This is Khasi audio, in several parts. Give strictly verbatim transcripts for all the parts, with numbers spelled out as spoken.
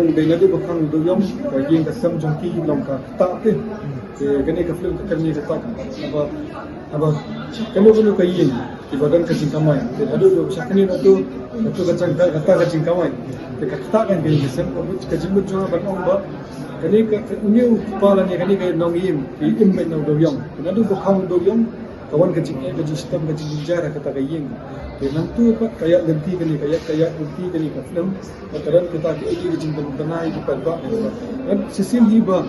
long dei naduh ba khang u dewiong, ka ïing ka sem jong ki long ka ktah te. Te kane ka film ka kyrmen kata ka, naba, naba kano kano ka ïing kiba don ka jingkamai, te haduh ba shakri naduh, naduh ka jingka-, kata ka jingkamai. Te ka ktah kan ka ïing ka sem, ka jingmut jong nga ban ong ba kane ka, ka, une u kpa lane kane ka nongïing, ka im beit na u dewiong. Te naduh ba khang u dewiong, ka wan ka jingeh, ka jingshitom, ka jingjynjar ha kata ka ïing. Te nangtu pat ka ïaid lynti kane, ka ïaid, ka ïaid lynti kane ka film, ka don kata ka, ka jingdon dana ïa ki paidbah. Ngan shisien hi ba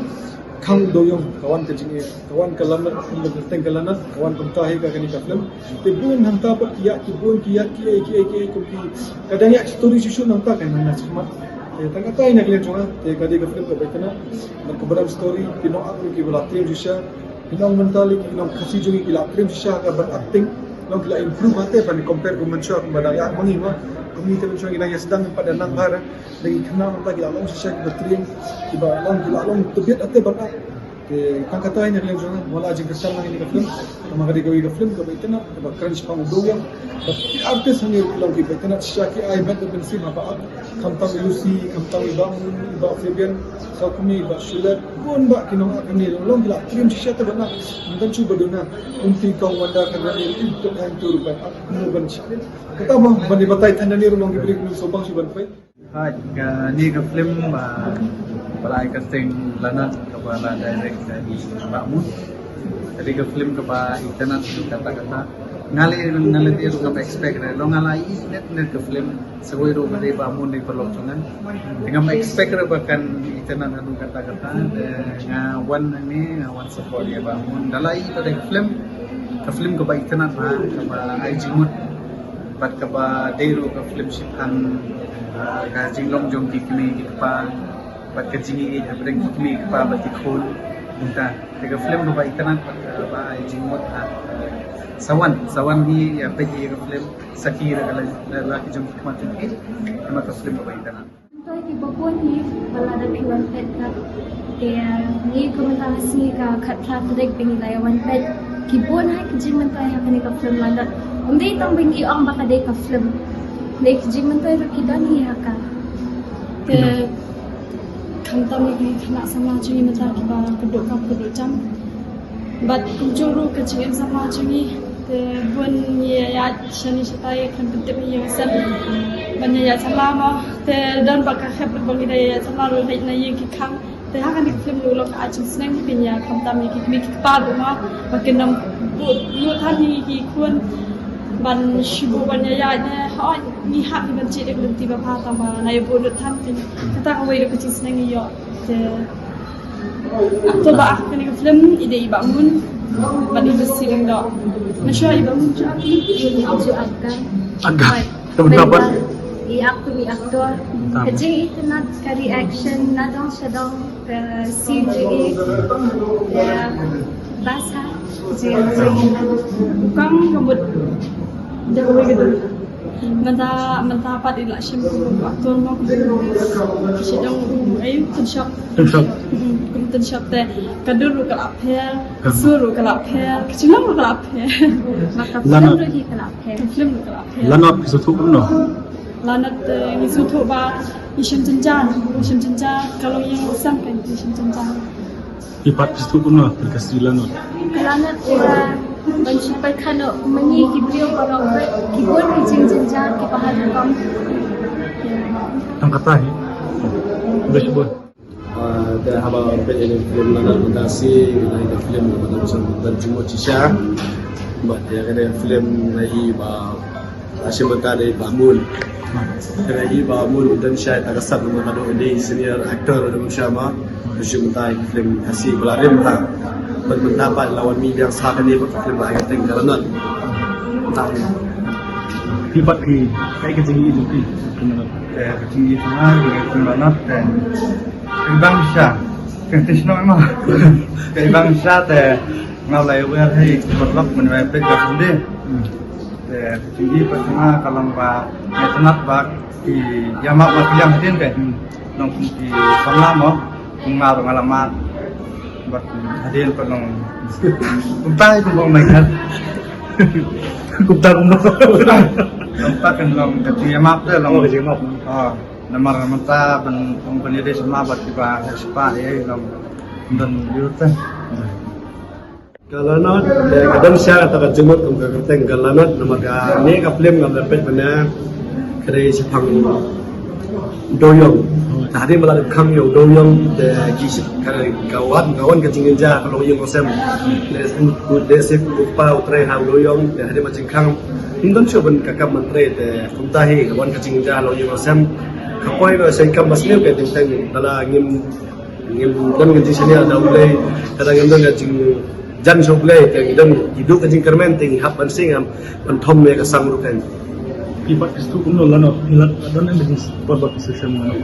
khang u dewiong, ka wan ka jingeh, ka wan ka lanot, ka teng ka lanot, ka wan kumta hi ka kane ka film. Te bun hangta pat ki ïaid, ki bun ki ïaid, ki ei, ki ei, ki ei, kum ki, ka dang ïaid story shuh shuh nangta ka nang na shisha. Te tang kata ïa na ka liang jong nga, te ka dei ka film kaba kena, nang kaba dang story, ki nongak ki ba la trei shisha, ki nong mental, ki nong Khasi jong ngi ki la trei shisha ka ban acting, long ki la improve hate ban compare kum mynshuwa kum ba dang ïa ma ngi ma. Kum ngi te mynshuwa ngi dang ïa sdang pat da nang bha, da ngi khynnah mynta ki la long shisha ki ba trei, ki ba long, ki la long tbiat hate ban act. Tang kata ïa ka liang jong nga, wat la jingkyrshan lang ïa ka film, namar ka dei kawei ka film kaba itynnad, kaba kren shaphang u dewiong. Bad ki artist hangne ruh ki long kiba itynnad shisha, ki ai met bad mynsiem haba ap, khamtam i Lucy, khamtam i Bah Mun, i Bah Fabian Sawkmie, i Bah Shulet, bun bah ki nongap hangne ruh long ki la triem shisha. Te bad na, mynta shu ba duna, kumta i Kong Wanda Kharlane, i Dr. Hang Tur, ban ap kumno ban shakri. Kata ba ban ïa batai tang hangne ruh long ki briew ki nongshong bang shu ban peit. Hai, kane ka film ba, ba la ai kyrteng Lanot, kaba la direct da i Bah Mun. Ka dei ka film kaba itynnad katta katta. Nga lei, nga lei te ruh ngam expect re. Long nga la ïohi net net ka film. Sa kawei ruh ka dei Bah Mun dei paralok jong nga. Te ngam expect re ba kan itynnad haduh katta katta. Te nga wan hangne, nga wan support ïa Bah Mun. Da la ïohi pat ka film, ka film kaba itynnad bha, kaba ai jingmut. Bad kaba dei ruh ka film shaphang, ah, ka jinglong jong ki kmie ki kpa, bad ka jingïeit hapdeng ki kmie ki kpa bad ki khun. Kumta, te ka film kaba itynnad bad kaba ai jingmut ha. Sa wan, sa wan hi ïa peit ïa ka film, sakhi da ka la, la, la ki jong ki khmat jong ki. Namar ka film kaba itynnad. Myntoi kiba bun hi ba lada phi wan peit ka, te ngi kumta ha sngi ka khatphra tarik ba ngi la ïa wan peit. Ki bun ha ki jingmyntoi ha kane ka film Lanot. Ym dei tang ba ngi ong ba ka dei ka film. Dei ki jingmyntoi ruh ki don hi ha ka. Te khamtam ïa ki khynnah samla jong ngi mynta kiba kdup kam kdup jam. Bad kumjuh ruh ka jingim samla jong ngi, te bun ngi ïaid shane shatai khlem pyntip ïa u sem ban ïaid samla mo. Te don ba ka khep ba ngi da ïaid samla ruh leit na ïing ki khang. Te ha kane ka film ruh long ka ai jingsneng pynïa khamtam ïa ki kmie ki kpa ruh mo, ba kin ym bud lut than ïa ki khun ban shu buh ban ïaid ne. Hooid ngi hap hi ban jied ïa ka lynti ba bha tang ba nai bud lut than. Te kata kawei ruh ka jingsneng ngi ïoh. Te actor ba ap kane ka film i dei i Bah Mun bad i Lucy Lyngdoh. Mynshuwa i Bah Mun ju ap, ju ap ka. Ap ka. Mynta i ap kum i actor. Ka jingitynnad, ka reaction, nadong shadong, ka scene jong i, ka basa, ka jingïasyllok. U Kong ka mut da kawei ka dur. Mynta, mynta pat i la shim kum u actor mo, kum u, ki shait ong u, ai, u tynshop. Tynshop. Mm, kum u tynshop te ka dur ruh ka la pher, ka sur ruh ka la pher, ka jinglong ruh ka la pher. Bad ka film ruh hi ka la pher. Ka film ruh ka la pher. Lanot ki sngewthuh kumno? Lanot, eh, ngi sngewthuh ba i shem jynjar, i shem jynjar, ka long ïing sem ka i shem jynjar. Ki pat ki sngewthuh kumno, ka sri Lanot? Ka Lanot, eh, ban shu pyrkhat noh, ma ngi ki briew baroh, ki bun ki jingjynjar kiba har rukom. Tang kata hi. Best bun. Ah, te haba peit ïa ka film Lanot mynta shi, ïa ka film ba don jingmut shisha. Bad ïa ka film na i ba Ashe mynta dei Bah Mun. Kane i Bah Mun u don shai ta ka sap, namar ka dei senior actor u don shai ma. Ashe mynta i film Hasi ba la rim ha. Bad mynta pat la wan mih biang sa kane ba film ba ai ka kyrteng ka Lanot. Tang. Phi pat phi, kaei ka jingïeit jong phi? Te ka jingïeit jong nga, ka film Lanot te. Ka Ibang Sha. Ka Tishnong ma. Ka Ibang Sha te nga la ïa wer hei, ki paralok, mynta ïa peit ka Sunday. Te ka jingïeit pat jong nga ka long ba nga sngewtynnat ba ki ïa map ba ki liang hadien te. Long kum ki samla mo, kum nga ruh nga la mad. Bad hadien pat long kumta hi kum ba nga mad. Kumta kum ba. Kumta kan long ka jingïa map te long. Oh, ka jingïa map. Oh, namar mynta ban long ban ïadei samla bad kiba spah ïa long don ïa te. Ka Lanot, eh, ka don sha kata ka jingmut kum ka kyrteng ka Lanot, namar kane ka film ngam da peit mynne, ka dei shaphang u dewiong. Te hadien ba la dep khang ïa u dewiong, te ki shit ka, ka wan, ka wan ka jingjynjar ha ka longïing longsem. Te shu kut, te shu kut pa u trei ha u dewiong, te hadien ba jingkhang. Ym don shuh ban ka kam ban trei, te kumta hi ka wan ka jingjynjar ha ka longïing longsem. Ka poi ba sa ïa kam ba sniew ka jingteng, te la ngim Ngim don ka jingshaniah na U Blei, kata ngim don ka jingjan sha U Blei, te ngi don, ngi duh ka jingkyrmen, te ngi hap ban sing, ban thom ïa ka sang ruh kan. Phi pat phi sngewthuh kumno Lanot, phi la don ka jingsupport bad ka shisha Lanot?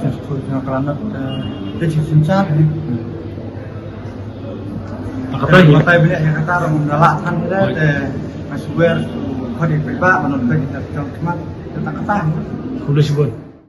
Ka shisha Lanot, eh, ka shisha Lanot. Kata hi. Kata hi bniah ïa kata ruh ngam da lah than ïa, te nga shu wer shu khot ïa phi ba, Lanot phi ïa ka jong khmat, kata kata hi. Khublei shibun.